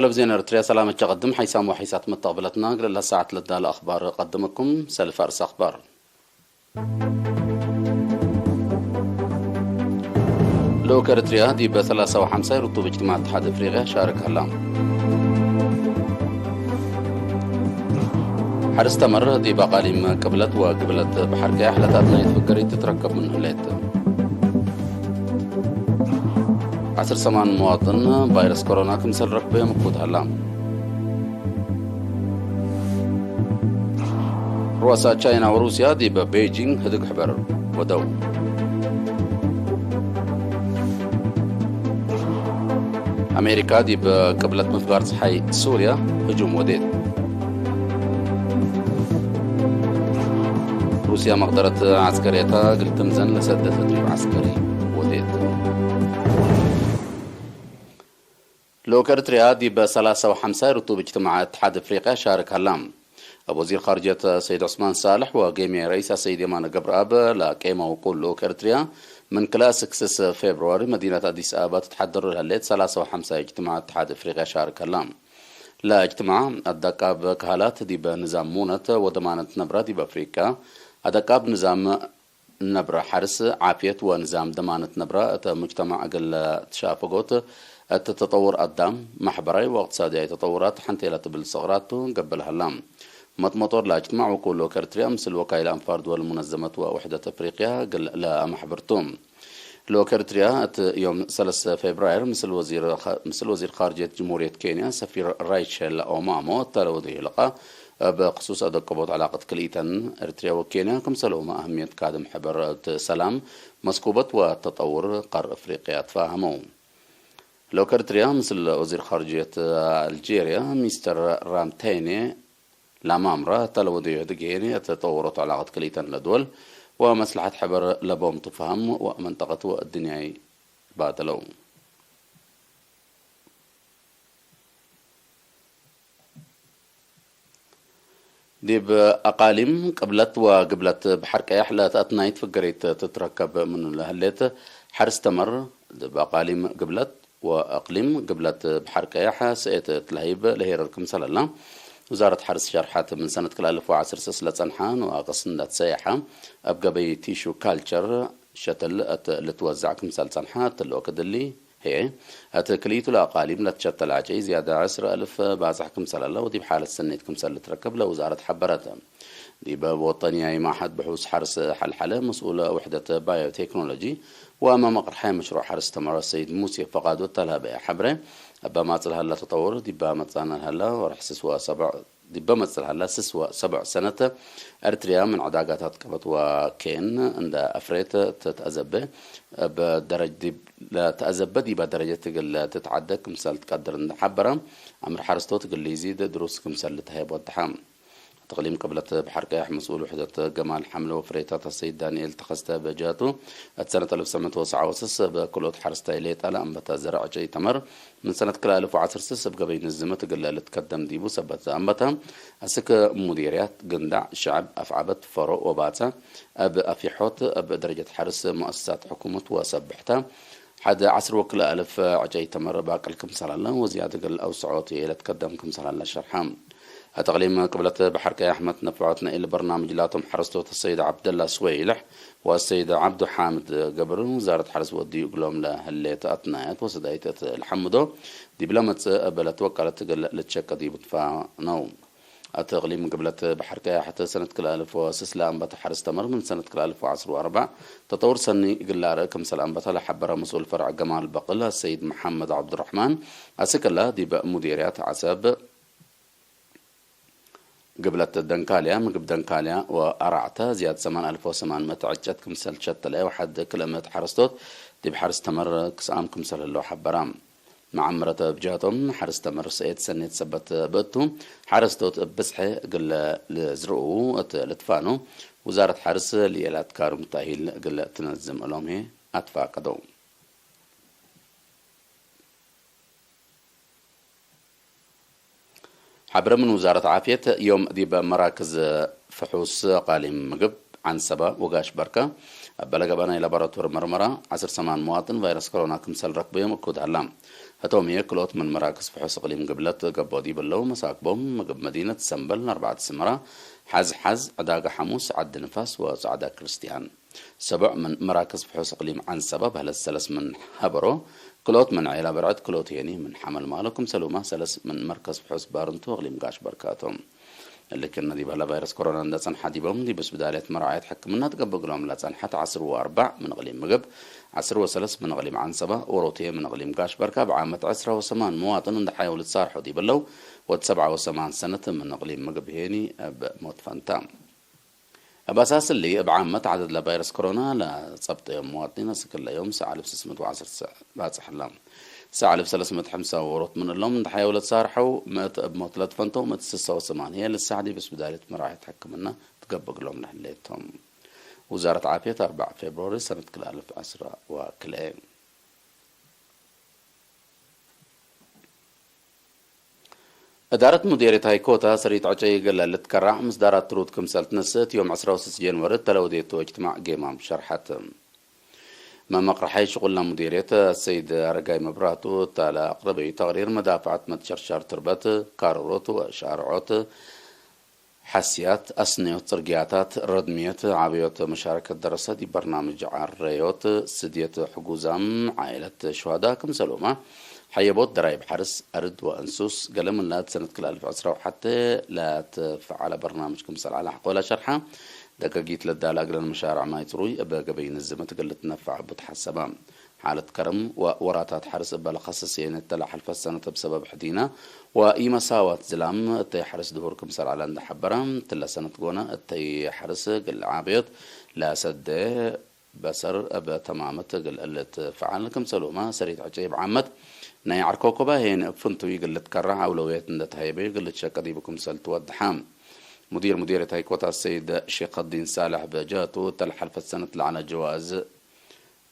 ቴሌቪዝን ኤርትርያ ሰላም እቸ ቀድም ሓይሳም ወሓይሳት መተቕብለትና ግለላ ሰዓት ለዳለ ኣኽባር ቀድመኩም ሰልፍ ኣርስ ኣኽባር። ልኡክ ኤርትርያ ዲብ ሰላሳ ወሓምሳይ ርቱብ እጅትማዕ እትሓድ ኣፍሪቃ ሻርክ ሃላ። ሓርስ ተመር ዲብ ኣቓሊም ቅብለት ወግብለት ባሕር ቀያሕ ለታት ናይ ትፍገሪት ትትረከብ ምን ህሌት። ዓሰርተ ሰማን መዋጥን ቫይረስ ኮሮና ክምሰል ረክበ ምኩት ሃላ። ሩዋሳ ቻይና ወሩስያ ዲብ ቤጂንግ ህድግ ሕበር ወደው። ኣሜሪካ ዲብ ቅብለት ምፍጋር ፀሓይ ሱርያ ህጁም ወዴት። ሩስያ መቕደረት ዓስከርየታ ግልትምዘን ለሰደት ህድሪብ ዓስከሪ ወዴት። ልኡክ ኤርትርያ ዲብ ሰላሳ ወሓምሳይ ርቱብ እጅትማዕ እትሓድ ኣፍሪቃ ሻርክ ሃላ። ኣብ ወዚር ኻርጀት ሰይድ ዑስማን ሳልሕ ወጌሜ ረኢሳ ሰይድ የማነ ገብረኣብ ላቄማ ውቁል ልኡክ ኤርትርያ ምን ክላ ስክስስ ፌብርዋሪ መዲናት ኣዲስ ኣበባ ትትሓደሩ ለህሌት ሰላሳ ወሓምሳይ እጅትማዕ እትሓድ ኣፍሪቃ ሻርክ ሃላ። ላእጅትማዕ ኣዳቃብ ካህላት ዲብ ንዛም ሙነት ወደማነት ነብራ ዲብ ኣፍሪቃ ኣዳቃብ ንዛም ነብረ ሓርስ ዓፍየት ወንዛም ደማነት ነብረ እተ ሙጅተማዕ እግል ትሻፈጎት እተ ተጠውር ኣዳም ማሕበራዊ ወእቅትሳድያዊ ተጠውራት ሓንቴላ ትብል ሰቕራቱ ገብልሃላ። መጥመጦር ላእጅትማዕ ወኩሎ ከርትርያ ምስል ወካይል ኣንፋር ድወል ሙነዘመት ወውሕደት ኣፍሪቅያ ግል ለኣማሕብርቱ። ልኡክ ኤርትርያ እቲ ዮም ሰለስተ ፌብራይር ምስል ወዚር ኸ-፣ ምስል ወዚር ኻርጀት ጅምሁርየት ኬንያ ሰፊር ራይቸል ኦማሞ እተለወደ ይልቃ። ኣብ ክሱስ ኣደቀቦት ዕላቀት ክልኢተን ኤርትርያ ወኬንያ ክምሰለውማ ኣህምየት ካድም ሕበር እቲ ሰላም መስኩበት ወተጠውር ቃር ኣፍሪቅያ ተፋሃመው። ልኡክ ኤርትርያ ምስል ወዚር ኻርጀት ኣልጄርያ ሚስተር ራምቴኔ ላማምራ ተለወደ ይህድግ ሄኔ ተጠውሮት ዕላቀት ክልኢተን ለድወል ወመስላሓት ሕበር ለቦም ትፋሃም ወመንጠቀት ወእድንያይ ባደለው። ዲብ ኣቃሊም ቅብለት ወግብለት ባሕር ቀያሕ ለተኣትናይት ፍገሪት ትትረከብ ምኑ ለህሌት ሓርስ ተመር ዲብ ኣቃሊም ግብለት ወኣቅሊም ግብለት ባሕር ቀያሕ ስኤት ትለሂብ ለሄረር ክምሰለላ ውዛረት ሓርስ ሸርሓት። ምን ሰነት ክልኣልፍ ወዓሰርተ ስለጸንሓ ንዋቅስ እንዳትሰያሓ ኣብ ገበይ ቲሹ ካልቸር ሸትል እት ልትወዛዕ ክምሰል ጸንሓ እትልኦ ክድሊ ህየ። እቲ ክልኢቱ ለኣቃሊም ለትሸተል ዓጨይ ዝያዳ ዕስራ ኣልፍ ባጽሕ ክምሰል ኣላ ወዲብ ሓለት ሰኔት ክምሰል ልትረከብ ለውዛረት ሓበረት። ዲበ ወጠንያይ ማሓድ ብሑስ ሓርስ ሓልሓለ መስኡል ውሕደት ባዮቴክኖሎጂ ወመመቕርሓይ መሽሩዕ ሓርስ ተመራ ሰይድ ሙሴ ፈቓዱ እተልሃበ ሓብረ። እበ ማጽል ሃላ ተጠውር ዲባ መጻና ሃላ ወርሕስስ ወሰብዕ ዲበ መጽል ሃላ ስስ ወሰብዕ ሰነት ኤርትርያ ምን ዕዳጋታት ቀበት ወኬን እንደ ኣፍሬት ተተኣዘበ በደረጅ ዲብ ለተኣዘበ ዲባ ደረጀት ትግል ትትዓደ ክምሰል ትቀድር እንደ ሓበራ ኣምር ሓረስቶት ግል ይዚድ ድሩስ ክምሰል ልተሃየብ ወድሓ። ተቕሊም ቅብለት ባሕር ቀያሕ መስኡል ውሕደት ገማል ሓምለ ወፍሬታት ኣሰይድ ዳንኤል ተኸስተ በጃቱ እት ሰነት ኣልፍ ሰመንት ወሰዓ ወስስ በክልኦት ሓረስታይ ሌጣ ለኣንበታ ዘርዐ ጨይ ተመር ምን ሰነት ክልኣልፍ ወዓሰርተ ሰብ ገበይ ንዝመት ግለ ልትከደም ዲቡ ሰበት ዘኣንበታ ኣስክ ሙዲርያት ግንዳዕ ሸዕብ ኣፍዓበት ፈሮ ወባታ ኣብ ኣፊሖት ኣብ ደረጀት ሓርስ ሙኣሰሳት ሕኩመት ወሰብሕታ ሓደ ዓስር ወክልኣልፍ ዕጨይ ተመር ባቅል ክምሰላላ ወዝያድ ግል ኣውስዖት የለት ከደም ክምሰላላ ሸርሓ። ኣተቕሊም ቅብለት ባሕር ቀያሕ መትነፍዖት ንኢል በርናምጅ ላቶም ሓረስቶት ሰይድ ዓብደላ ስወይልሕ ወሰይድ ዓብዱ ሓምድ ገብር ውዛረት ሓረስ ወዲ እግሎም ለህሌት ኣትናያት ወሰዳይት እት ልሓምዶ ዲብላ መጽእ በለት ወቃለት ግል ልትሸቀ ዲቡ ትፋ ነው። ኣተቕሊም ግብለት ባሕር ቀያሕ እተ ሰነት ክልኣልፍ ወስስ ለኣንበታ ሓረስ ተመር ምን ሰነት ክልኣልፍ ወዓስር ወኣርባዕ ተጠውር ሰኒ ግላር ክምሰል ኣንበታ ለሓበረ መስኡል ፈርዕ ገማል በቕል ሰይድ መሓመድ ዓብዱራሕማን ኣስክላ ዲብ ሙዲርያት ዓሰብ ግብለት ደንካልያ፣ ምግብ ደንካልያ ወኣራዕተ ዝያድ ሰማን ኣልፍ ወሰማን ምእቲ ዕጨት ክምሰል ሸተለ ወሓድ ክልእምእት ሓረስቶት ዲብ ሓርስ ተመር ክስኣም ክምሰል ህለው ሓበራ። መዓመረት ብጃቶም ሓርስ ተመር ሰኤት ሰኔት ሰበት ብእቱ ሓረስቶት ብዝሐ ግለ ልዝርኡ እት ልትፋኑ ውዛረት ሓርስ ልየላት ካሩም ታሂል ግለ ትነዝም እሎም ሄ ኣትፋቀደው። ሓብረ ምን ውዛረት ዓፍየት ዮም ዲብ መራክዝ ፍሑስ ቃሊም ምግብ ዓንሰባ ወጋሽ በርካ ኣብ በለገባ ናይ ላቦራቶሪ መርመራ ዓሰርተ ሰማን መዋጥን ቫይረስ ኮሮና ክምሰል ረክበዮም እኩድ ሃላ። እቶም እየ ክልኦት ምን መራክዝ ፍሑስ እቕሊም ግብለት ገቦ ዲብ ኣለዉ መሳክቦም ምግብ መዲነት ሰምበል ኣርባዕተ ስመራ፣ ሓዝ ሓዝ፣ ዕዳጋ ሓሙስ፣ ዓዲ ንፋስ ወጻዕዳ ክርስቲያን። ሰቡዕ ምን መራክዝ ፍሑስ እቕሊም ዓንሰባ በህለት ሰለስ ምን ሃበሮ፣ ክልኦት ምን ዔላ በርዕድ ክልኦት የኒ ምን ሓመል ማሎ ክምሰሉማ ሰለስ ምን መርከዝ ፍሑስ ባርንቱ እቕሊም ጋሽ በርካቶም። እልክነ ዲብ ሀለ ቫይረስ ኮሮና እንዳ ጸንሓ ዲቦም ዲብ ስብዳልያት መርዓየት ሕክምና ትገብግሎም ላጸንሓት ዓስር ወኣርባዕ ምን እቕሊም ምግብ፣ ዓስር ወሰለስ ምን እቕሊም ዓንሰባ፣ ወሮትየ ምን እቕሊም ጋሽ በርካ ብዓመት ዕስራ ወሰማን መዋጥን እንዳ ሓየው ልትሳርሑ ዲበለው ወድ ሰብዓ ወሰማን ሰነት ምን እቕሊም ምግብ ሄኒ እብ ሞት ፈንታ። እብ ኣሳስሊ እብ ዓመት ዓደድ ለቫይረስ ኮሮና ለጸብጠዮም መዋጥኒን እስክለዮም ሰዓልብ ስስምት ወዓሰርተ ባጽሕላ። ሰዓልብ ሰለስመት ሓምሳ ወሮት ምን እሎም እንዳ ሓየው ለትሳርሐው ምእት እብ ሞት ለትፈንተው ምእት ስሳ ወሰማንየ ልሳሕ ዲብ ስብዳልያት መራሒት ሕክምና ትገብግሎም ለህሌቶም። ውዛረት ዓፍየት ኣርባዕ ፌብሩዋሪ ሰነት ክልኣልፍ ዕስራ ወክልኤ። እዳረት ሙዴርየት ሃይኮታ ሰሪት ዕጨይ ገለ ልትከራዕ ምስ ዳራት ትሩድ ክምሰል ትነስእት ዮም ዕስራ ወስስ ጀንወሪ ተለውዴቶ እጅትማዕ ጌማም ሸርሐት። መመቕርሓይ ሽቑላ ሙዴርየት ሰይድ ኣረጋይ መብራቱ እታ ለኣቕረበዩ ተቕሪር መዳፍዓት መትሸርሻር ትርበት ካርሮት ወሻርዖት ሓስያት፣ ኣስንዮት ጽርግያታት፣ ረድምየት፣ ዓብዮት መሻረከት ደረሰት፣ በርናምጅ ዓረዮት፣ ስድየት ሕጉዛም፣ ዓይለት ሸዋዳ፣ ክምሰሉማ ሓየቦት ደራይብ ሓርስ፣ ኣርድ ወእንሱስ፣ ገለ ምላድ ሰነት ክልኣልፍ ዕስራ ወሓተ ላትፈዓለ በርናምጅ ክምሰል ዓላ ሓቆላ ሸርሓ፣ ደገጊት ለዳለ እግለን መሻርዕ ማይ ጽሩይ፣ እበ ገበይ ንዝመት ገልት ነፋዕ ብትሓሰባ። ሓለት ከረም ወወራታት ሓርስ እበ ለኸሰስየን እተለሓልፈት ሰነት እብ ሰበብ ሕዲና ወኢመሳዋት ዝላም እተይ ሓርስ ድሁር ክምሰል ዓላ እንዳሓበራ፣ ትለ ሰነት ጎነ እተይ ሓርስ ግል ዓብዮት ለሰደ በሰር እብ ተማመት ግል እልት ፈዓል ክምሰሉማ ሰሪት ዕጨይ ብዓመት ናይ ዓርከኮባ ሄን እብ ፍንቱይ ግልት ከራሕ ኣውለውየት እንደተሃየበዩ ግልት ሸቀ ዲቡ ክምሰል ትወድሓ። ሙዲር ሙዲር እታይ ኮታ ሰይድ ሼኸዲን ሳልሕ በጃቱ እተለሓልፈት ሰነት ለዓላ ጀዋዝ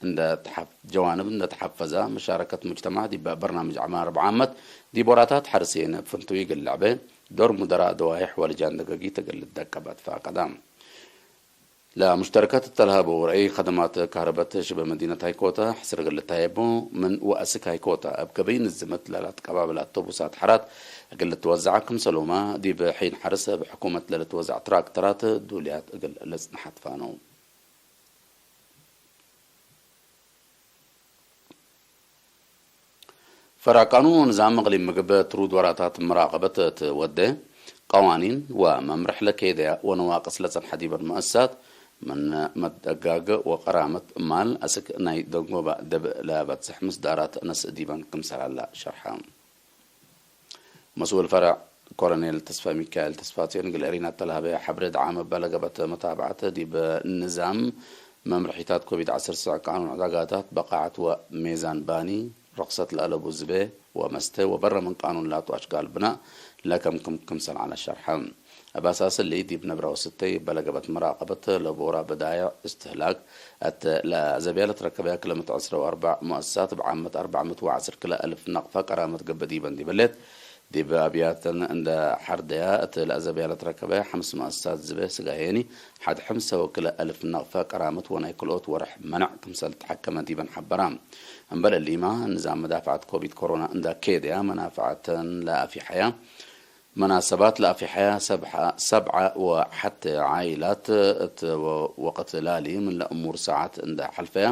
እንደ ተሓፍ-፣ ጀዋንብ እንደ ተሓፈዛ መሻረከት ሙጅተማዕ ዲብ በርናምጅ ዓማር ብዓመት ዲብ ወራታት ሓርሴን ፍንቱይ ግልዕበ ዶር ሙደራ ደዋይሕ ወልጃን ደገጊ ተገልት ደቀባት ፈቀዳ። ለሙሽተረከት እተልሃቡ ረአይ ኸደማት ካህረበት ሽበ መዲነት ሃይኮታ ሕስር ግልት ሃየቡ ምን ወአስክ ሃይኮታ እብ ገበይ ንዝመት ለላትቀባበል ኣቶቡሳት ሓራት እግል ልትወዛዕ ክምሰሉማ ዲብ ሒን ሓርስ እብ ሕኩመት ለልትወዛዕ ትራክተራት ዱልያት እግል ልጽንሓት ፋነው። ፈራቃኑ ንዛም እቕሊም ምግብ ትሩድ ወራታት መራቐበት እት ወደ ቀዋኒን ወመምርሕ ለኬደያ ወነዋቅስ ለጸንሐ ዲበን መእሳት ምን መደጋግ ወቀራመት ማል ኣስክ ናይ ደንጎባ ደብእ ለበጽሕ ምስዳራት ነስእ ዲበን ክምሰላላ ሸርሐ። መስኡል ፈረዕ ኮሎኔል ተስፋ ሚካኤል ተስፋጽዮን ግልዕሪና እተልሃበ ሓብሬ ደዓም በለገበት መታብዓት ዲብ ንዛም መምርሒታት ኮቪድ ዓሰርተ ትሽዓተ ቃኑን ዕዳጋታት በቃዓት ወሜዛን ባኒ ረኽሰት ለአለቡ ዝቤ ወመስተ ወበረ ምን ቃኑን ላቱ ኣሽካል ብናእ ለከምክም ክምሰል ዓላ ሸርሐ። እብ ኣሳስሊ ዲብ ነብራዊ ስተይ በለገበት መራቀበት ለቦራ በዳይዕ እስትህላክ እት ለዘብያ ለትረከበያ ክለመት ዕስራ ወኣርባዕ ሙአሰሳት ብዓመት ኣርባዕ ምእት ወዓስር ክለ እልፍ ናቅፋ ቀራመት ገብእ ዲበን ዲበሌት ዲብ ኣብያተን እንደ ሓርደያ እት ለዘብያ ለትረከበያ ሓምስ ሙአሰሳት ዝቤ ስጋሄኒ ሓድ ሕምሰ ወክለ እልፍ ናቅፋ ቀራመት ወናይ ክልኦት ወርሕ መናዕ ክምሰል ተሓከመ ዲበን ሓበራ። እምበለ ሊማ ንዛም መዳፍዓት ኮቪድ ኮሮና እንዳ ኬድያ መናፍዓተን ለኣፊሓያ መናሰባት ለኣፊሓያ ሰብዓ፣ ሰብዓ ወሓተ ዓይላት እት ወ-፣ ወቅት ላሊ ምን ለእሙር ሰዓት እንዳ ሓልፈያ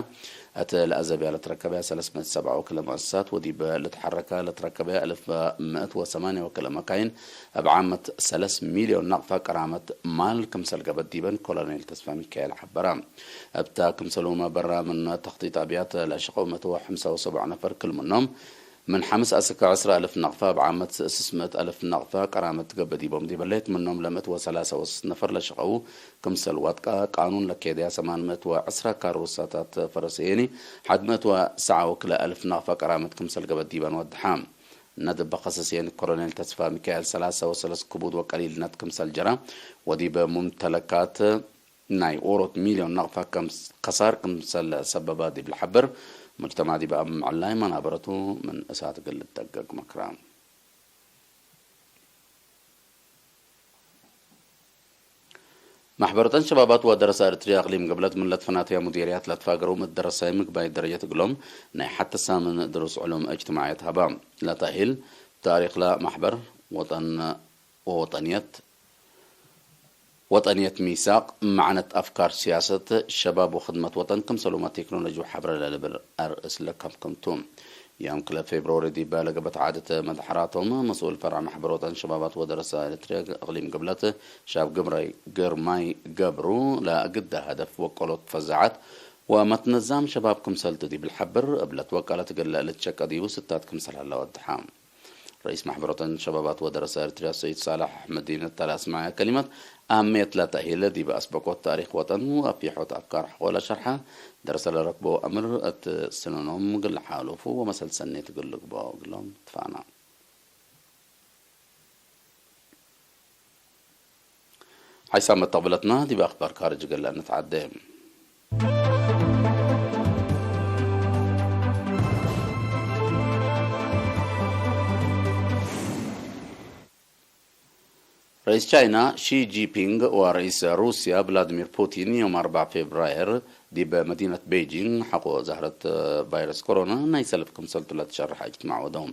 እት ለኣዘብያ ለትረከበያ ሰለስመት ሰብዓ ወክለ ሙአሰሳት ወዲብ ልትሓረካ ለትረከበያ እልፍ ምእት ወሰማንያ ወክለ መካይን እብ ዓመት ሰለስ ሚልዮን ናቅፋ ቀራመት ማል ክምሰል ገበት ዲበን ኮሎኔል ተስፋ ሚካኤል ሓበራ። እብታ ክምሰሉ መበራ ምን ተኽጢጥ ኣብያት ለሸቀው ምእት ወሓምሳ ወሰቡዕ ነፈር ክል ምኖም ምን ሓምስ ኣስከ ዕስራ እልፍ ናቕፋ ብዓመት ስስ ምእት እልፍ ናቕፋ ቀራመት ትገብእ ዲቦም ዲበሌት ምኖም ለምእት ወሰላሳ ወስስ ነፈር ለሸቀው ክምሰል ዋጥቃ ቃኑን ለኬድያ ሰማን ምእት ወዕስራ ካሩሳታት ፈረሰየኒ ሓድ ምእት ወሰዓ ወክለ እልፍ ናቕፋ ቀራመት ክምሰል ገበት ዲበን ወድሓ። ነድበ ኸሰስየኒ ኮሎኔል ተስፋ ሚካኤል ሰላሳ ወሰለስ ክቡድ ወቀሊልነት ክምሰል ጀራ ወዲበ ሙምተለካት ናይ ኦሮት ሚልዮን ናቕፋ ከም ኸሳር ክምሰል ሰበባ ዲብ ልሓብር፣ ሙጅተማዕ ዲብ ኣብ ምዕላይ መናበረቱ ምን እሳት እግል ልጠንቀቅ መክራ። ማሕበረተን ሸባባት ወደረሳ ኤርትርያ ኣቕሊም ግብለት ምን ለትፈናተያ ሙዲርያት ላትፋገሩ መደረሳይ ምግባይ ደረጀት እግሎም ናይ ሓተ ሳምን ድሩስ ዕሉም እጅትማዕየት ሃባ። ላታሂል ታሪኽላ ማሕበር ወጠን ወወጠንየት ወጠንየት ሚሳቕ መዕነት ኣፍካር ሲያሰት ሸባብ ወኽድመት ወጠን ክምሰሉማ ቴክኖሎጂ ወሓብረ ለልብል ኣርእስ ለከምክምቱ። ያም ክለ ፌብርዋሪ ዲባ ለገበት ዓደተ መድሓራቶም መስኡል ፈርዕ ማሕበሮተን ሸባባት ወደረሳ ኤርትርያ እቕሊም ግብለት ሻብ ግምራይ ግርማይ ገብሩ ለግዳ ሀደፍ ወቀሎት ፈዛዓት ወመትነዛም ሸባብ ክምሰልት ዲብል ሓብር እብለት ወቃለት ገለ ልትሸቀ ዲቡ ስታት ክምሰል ሃላ ወድሓ። ረኢስ ማሕበሮተን ሸባባት ወደረሳ ኤርትርያ ሰይድ ሳላሕ ኣሕመዲን እታላ ኣስማያ ከሊማት ኣህመየት ላታሂለ ዲበ ኣስበቆት ታሪኽ ወጠን ወኣፊሖት ኣፍካር ሕቆላ ሸርሓ ደረሰ ለረክቦ ኣምር እት ስንኖም ግል ሓሉፉ ወመሰል ሰኔት ግል ግቦ ግሎም ትፋና። ሓይሳብ መተቕብለትና ዲብ ኣኽባር ካርጅ ገለ እንተዓደ። ረኢስ ቻይና ሺ ጂፒንግ ወረኢስ ሩስያ ቭላድሚር ፑቲን ዮም ኣርባዓ ፌብራየር ዲብ መዲነት ቤጂንግ ሓቆ ዛህረት ቫይረስ ኮሮና ናይ ሰልፍ ክምሰልቱ ለትሸርሐ እጅትማዕ ወደው።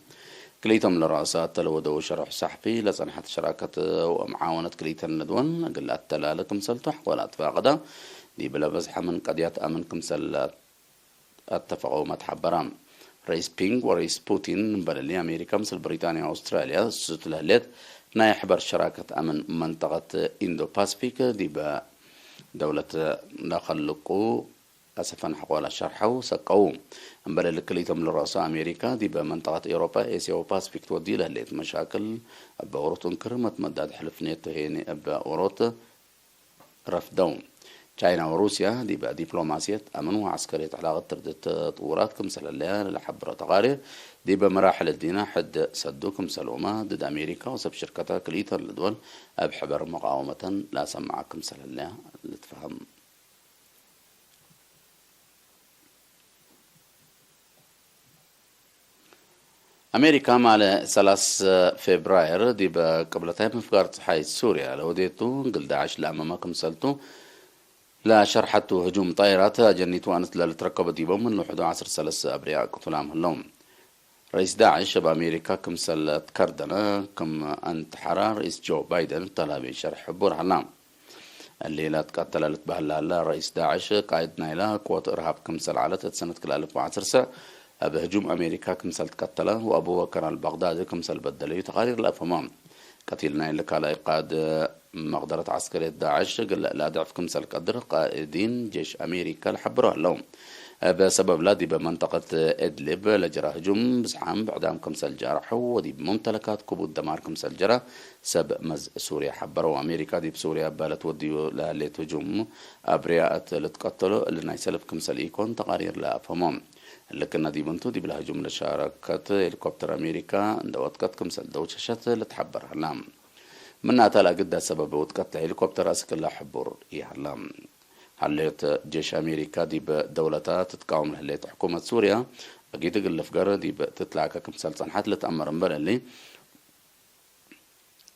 ክልኢቶም ለረእሳት ተለወደው ሸርሕ ሳሕፊ ለጸንሐት ሸራከት ወመዓወነት ክልኢተን ለድወን እግል ኣተላለ ክምሰልቱ ሓቆላ ትፋቀዳ ዲብ ለበዝሐ ምን ቀድያት ኣምን ክምሰል ኣተፈቀው መትሓበራ። ረኢስ ፒንግ ወረኢስ ፑቲን እምበለሊ ኣሜሪካ ምስል ብሪጣንያ ኣውስትራልያ ሱት ለህሌት ናይ ሕበር ሸራከት ኣምን መንጠቀት ኢንዶ ፓስፊክ ዲበ ደውለት ለኸልቁ ኣሰፈን ሕቆላ ሸርሐው ሰቀው። እምበለሊ ክልኢቶም ልረእሶ ኣሜሪካ ዲበ መንጠቀት ኤውሮጳ ኤስያ ወፓስፊክ ትወዲ ለህሌት መሻክል እበ ወሮት እንክር መትመዳድ ሕልፍ ኔቶ ሄኒ እበ ወሮት ረፍደው። ቻይና ወሩስያ ዲበ ዲፕሎማስየት ኣምን ወዓስከርየት ዕላቕት ትርድት ጥውራት ክምሰለለያ ለለሓብሮ ተቓሪር ዲበ መራሕል ዲና ሕድ ሰዱ ክምሰልኡማ ድድ ኣሜሪካ ወሰብ ሽርከታ ክልኢተን ልድወል ኣብ ሕበር መቃወመተን ላሰምዓ ክምሰለለያ ልትፈሃም። ኣሜሪካ ማለ ሰላሳ ፌብራየር ዲበ ቅብለታይ ምፍጋር ፀሓይ ሱርያ ለወዴቱ ግል ዳዕሽ ለኣመማ ክምሰልቱ ለሸርሐቱ ህጁም ጣይራት ኣጀኒቱ ኣንት ለልትረከበ ዲቦም ምን ልውሕዶ ዓሰርተ ሰለስተ ኣብሪያ ቅቱላም ህለው። ረኢስ ዳዕሽ ኣብ ኣሜሪካ ክምሰል ትከርደነ ክም ኣንትሓራ ረኢስ ጆ ባይደን ተላቢ ሸርሕ ሕቡር ሃላ። ሌላ ትቀተለ ልትበህል ላለ ረኢስ ዳዕሽ ቃይድ ናይላ ቅወት እርሃብ ክምሰል ዓለት እት ሰነት ክልኣልፍ ዓሰርተ ኣብ ህጁም ኣሜሪካ ክምሰል ትቀተለ ወኣቡበከር ኣልባግዳዲ ክምሰል በደለዩ ተቓሪር ለኣፈሞ። ቀቲል ናይ ልካላይ ቃድ መቕደረት ዓስከርየት ዳዕሽ ግለ ላድዕፍ ክምሰል ቀድር ቃኢዲን ጄሽ ኣሜሪካ ልሓብሩ ኣለው። እብ ሰበብላ ዲበ መንጠቀት እድሊብ ለጀራ ህጁም ብዝሓም ብዕዳም ክምሰል ጃርሑ ወዲብ ሙምተለካት ክቡድ ደማር ክምሰል ጀራ ሰብ መዝ ሱርያ ሓበረው። ኣሜሪካ ዲብ ሱርያ ባለት ወድዩ ለህሌት ህጁም ኣብርያ እት ልትቀተሎ እሊ ናይ ሰልፍ ክምሰል ኢኮን ተቓሪር ለኣፈሞ። ልክና ዲብንቱ ዲብላ ህጁም ለሻረከት ሄሊኮፕተር ኣሜሪካ እንደ ወጥቀት ክምሰል ደውሸሸት ልትሓበር ኣላ። ምናታ ለግዳ ሰበብ ውጥቀት ለሄሊኮፕተር ኣስክላ ሕቡር ይሃላ። ሃሌት ጄሽ ኣሜሪካ ዲብ ደውለታ ትትቃወም ለህሌት ሕኩመት ሱርያ ኣጊድ እግል ልፍገር ዲብ ትትላከ ክምሰል ጸንሓት ልትኣመር እምበር እሊ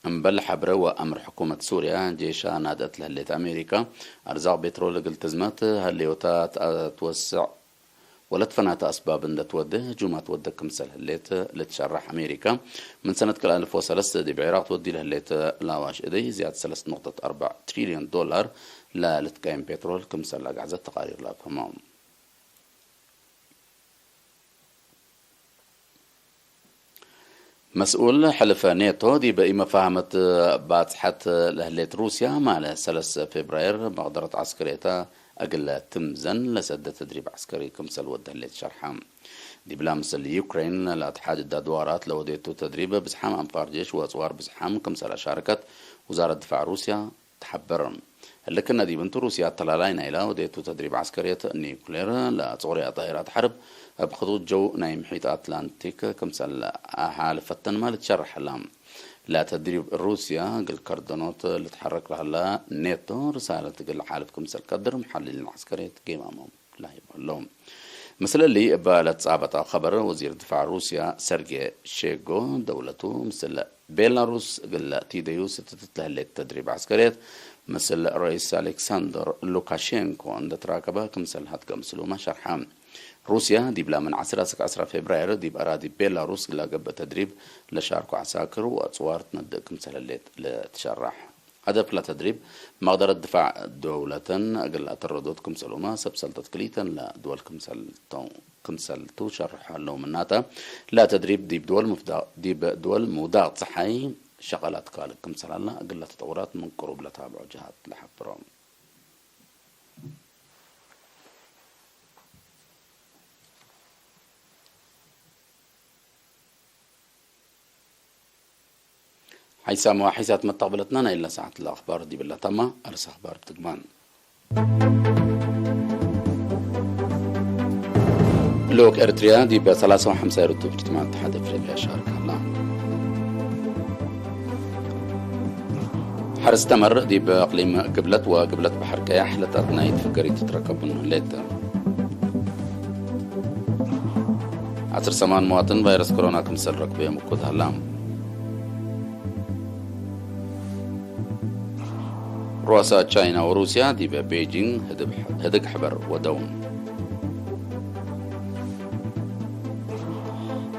እምበል ሓብረ ወኣምር ሕኩመት ሱርያ ጄሻ ናደት ለህሌት ኣሜሪካ ኣርዛቕ ቤትሮል እግል ትዝመት ሃሌዮታ ትወስዕ ወለትፈናተ ኣስባብ እንደ ትወደ ህጁማት ወደ ክምሰል ህሌት ልትሸራሕ ኣሜሪካ ምን ሰነት ክልኣልፍ ወሰለስተ ዲብ ዒራቕ ትወዲ ለህሌት ላዋሽ እደይ ዝያድ ሰለስተ ነጥቢ ኣርባዕ ትሪልዮን ዶላር ለልትቀየም ፔትሮል ክምሰል ኣግዓዘት ተቓሪር ለኣፈሞ። መስኡል ሕልፈ ኔቶ ዲበ ኢመፋህመት ባጽሐት ለህሌት ሩስያ ማለ ሰለስተ ፌብራየር መቕደረት ዓስከርየታ እግለ ትምዘን ለሰደ ተድሪብ ዓስከሪ ክምሰል ወደ ህሌት ሸርሓ። ዲብላ ምስል ዩክሬን ለአትሓድዳ ድዋራት ለወዴቱ ተድሪብ ብዝሓም ኣንፋር ጄሽ ወአጽዋር ብዝሓም ክምሰል ኣሻረከት ውዛረት ድፋዕ ሩስያ ተሓብር። ህልክ ነዲብ እንቱ ሩስያ ኣተላላይ ናይላ ወዴቱ ተድሪብ ዓስከርየት ኒውክሌር ለጾርያ ጣይራት ሓርብ እብ ክጡት ጀው ናይ ምሒጥ ኣትላንቲክ ክምሰል ኣሓልፈተን ማለት ሸርሐላ። ለተድሪብ ሩስያ እግል ከርደኖት ልትሐረክ ለሀላ ኔቶ ርሳለት እግል ሓልፍ ክምሰል ቀድር መሓልሊን ዓስከርየት ጌማሞም ላሂቡ ህለው። ምስለሊ እባ ለትጻበጠ ኸበር ወዚር ድፋዕ ሩስያ ሰርጌ ሼጎ ደውለቱ ምስለ ቤላሩስ እግለ ቲደዩ ስትትት ለህሌት ተድሪብ ዓስከርየት ምስል ርእስ ኣሌክሳንደር ሉካሼንኮ እንደተራከበ ክምሰል ሃትገምስሉ ማሸርሓ። ሩስያ ዲብ ላምን ዓስር ኣስክ ዓስራ ፌብራየር ዲብ ኣራዲ ቤላሩስ ግላገብ ተድሪብ ለሻርኩ ዓሳክር ወኣጽዋር ትነድእ ክምሰለሌት ለትሸራሕ። هدف لتدريب مقدرة دفاع دولة أقل تردد كمسلومة سبسلتة كليتن لدول كمسلتو كمسلتو شرح لهم الناتا لا تدريب ديب دول مفدا ديب دول مودا صحي شغلات كالك كمسلالنا أقل تطورات من قروب لتابع جهات لحبرهم. ሓይሳም ወሓይሳት መተቕበለትና ናይ ላ ሰዓት ለኣኽባር ዲብላ ታማ ኣርስ ኣኽባር ብትግማን። ልኡክ ኤርትርያ ዲብ ሰላሳ ወሓምሳ ርቱብ ጅትማት ሓደ ፍሬ ቢያሻር ካላ። ሓርስ ተመር ዲብ ኣቕሊም ግብለት ወግብለት ባሕር ቀያሕ ለታት ናይ ትፍገሪት ትረከቡን ሌት። ዓስር ሰማን መዋትን ቫይረስ ኮሮና ክምሰል ረክበ የምኩት ሃላ። ሩዋሳ ቻይና ወሩስያ ዲበ ቤጂንግ ህድግ ሕበር ወደው።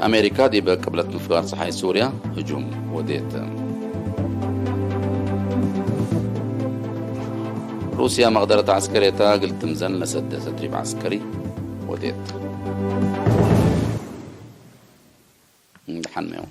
ኣሜሪካ ዲበ ቅብለት ምፍጋር ፀሓይ ሱርያ ህጁም ወዴት። ሩስያ መቕደረት ዓስከሬታ ግልትምዘን ለሰደ ተድሪብ ዓስከሪ ወዴት። እንድሓንመዮ።